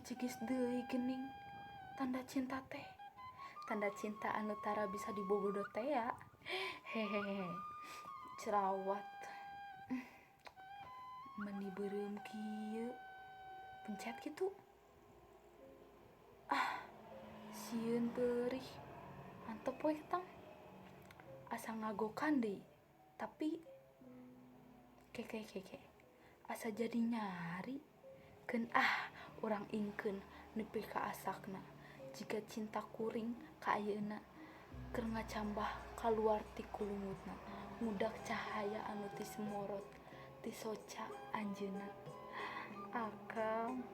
Cicigis deui geuning tanda cinta teh. Tanda cinta anu tara bisa dibobodo tea. Hehehe. Cerawat. Meni beureum kieu. Pencet kitu. Ah, sieun peurih. Antep we ketang. Asa ngagokan deui. Tapi keke keke asa jadi nyari. Keun ah urang ingkeun nepi ka asakna. Jiga cinta kuring ka ayeuna keur ngacambah kaluar ti kulungutna ngudak cahaya anu ti semorot ti soca anjeunna. Akang.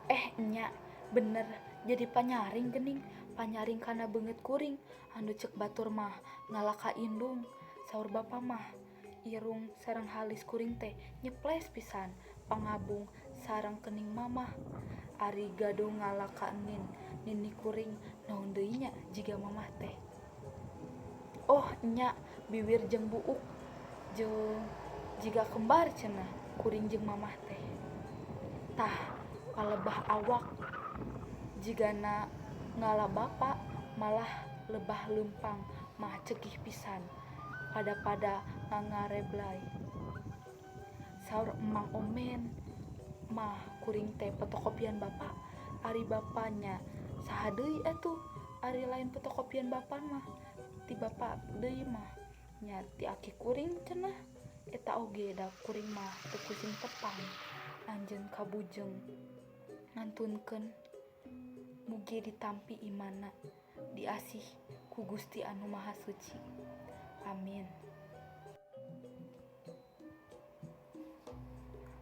Eh nya bener jadi panyaring geuning, panyaring kana beungeut kuring anu ceuk batur mah ngala ka indung. Saur bapa mah irung sareng halis kuring teh nyeples pisan pangabung sareng kening mamah. Ari gado ngala ka enin nini kuring naon deui nya jiga mamah teh. Oh nya biwir jeung buuk jeung jiga kembar cenah kuring jeung mamah teh. Tah palebah awak jigana ngala bapa malah lebah leumpang mah cegih pisan pada-pada ngangareblay. Saur emang omen mah kuring teh fotokopian bapa. Ari bapa nya saha deui atuh ari lain fotokopian bapa mah ti bapa deui mah nya ti aki kuring cenah. Eta oge da kuring mah teu kusing tepang anjeun kabujeng ngantunkeun mugi ditampi imanna diasih ku Gusti Anu Maha Suci. Amin.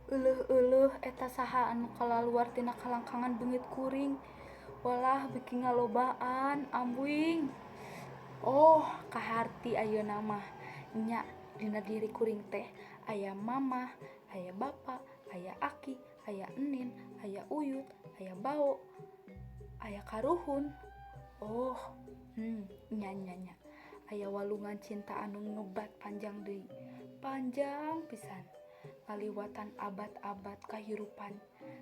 Euleuh-euleuh eta saha anu kalaluar tina kalangkangan beungeut kuring. Walah beuki ngalobaan ambuing. Oh, kaharti ayeuna mah nya dina diri kuring teh aya mamah, aya bapa, aya aki, aya enin, aya uyut, aya bao, aya karuhun. Oh, nya nya nya. Aya walungan cinta anu ngebat panjang deui. Panjang pisan. Ngaliwatan abad-abad kahirupan.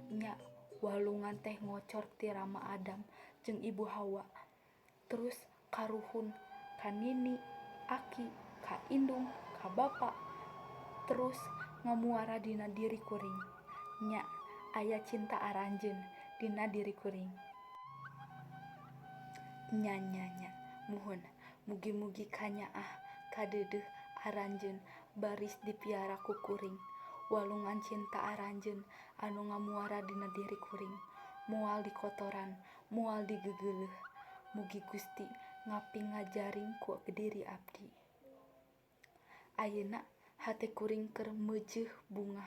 Nya walungan teh ngocor ti Rama Adam jeung Ibu Hawa. Terus karuhun ka nini, aki, ka indung, ka bapa. Terus ngamuara dina diri kuring. Nya aya cinta aranjeun dina diri kuring. Nya nya nya muhun mugi-mugi kanyaah kadeudeuh aranjeun baris dipiara ku kuring. Walungan cinta aranjeun anu ngamuara dina diri kuring moal dikotoran, moal digegeuleuh. Mugi Gusti ngaping ngajaring ku diri abdi. Ayeuna hate kuring keur meujeuh bungah,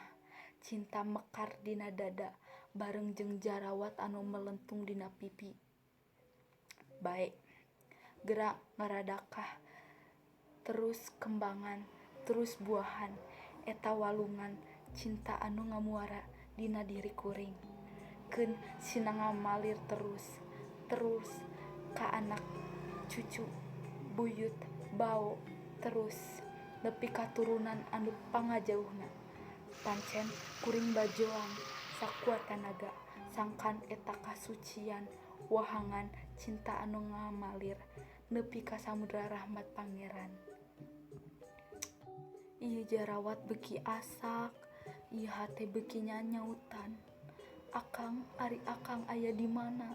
cinta mekar dina dada bareng jeung jarawat anu melentung dina pipi. Bae, geura ngaradakah terus kembangan, terus buahan eta walungan cinta anu ngamuara dina diri kuring. Keun sina ngamalir terus, terus ka anak cucu, buyut, bao, terus nepi ka turunan anu pangajauhna. Pancen kuring bajoang sakuat tanaga sangkan eta kasucian wahangan cinta anu ngamalir nepi ka samudra rahmat Pangeran. Ieu jarawat beuki asak, ieu hate beuki nyanyautan. Akang, ari akang aya di mana?